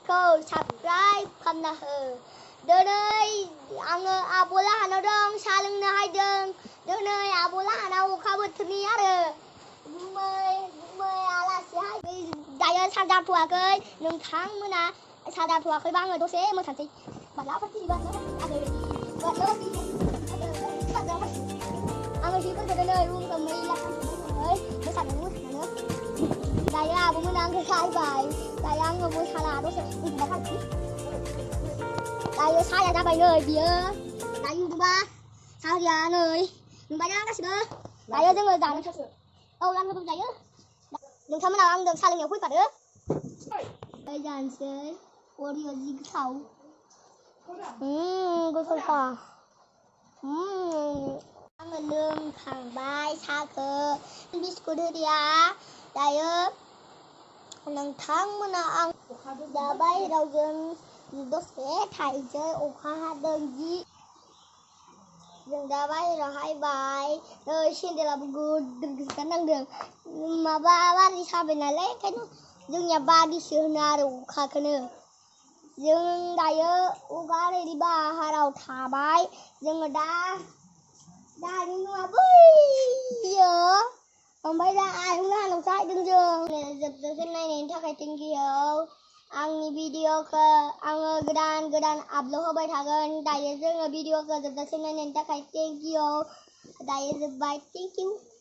khâu subscribe không là hờ đôi nơi ang abola nó đông xa lưng nó hai đường đôi nơi abola nó khâu bật thằng ní á mời là sẽ hai đại ơi sao đạp thua cười nương tháng mới nè sao đạp thua cười ba người tôi sẽ một thằng gì bạn lão phát gì bạn lão bạn lão gì bạn lão anh ơi chỉ có cái nơi luôn cầm mi là ơi mới sạch nữa đại à bố mới đang cái khai bài đại ăn rồi mới khai là nó sẽ bị bắt hành đại sai ra bài nơi bia đại YouTube ba sao giờ nơi bài đang cái gì đó đại ơi người giảm ăn không chạy á đừng thăm nào ăn được sao nhiều khuyết cả nữa bây giờ sẽ ôi điều gì cái thầu cái con cò ăn người lương thằng bài xa cơ biscuit đi à đại ơi nâng tháng mà nào ăn giờ bay đầu dân nó sẽ thầy chơi ổ khá đơn gì dừng đã bay là hai bài rồi xin để làm đừng có năng đường mà ba đi xa bên này lấy cái nó dừng nhà ba đi sửa nhà đủ khá cái nữa dừng đại ơi u cá đây đi ba hai đầu thả bài dừng ở đá nhưng mà bây giờ còn bây giờ ai cũng ra làm sai đừng dừng giật trên này nên theo cái tình yêu ang video ke ang gedan upload bay thagan dai je video ke giật trên này nên theo cái tình yêu dai je bye thank you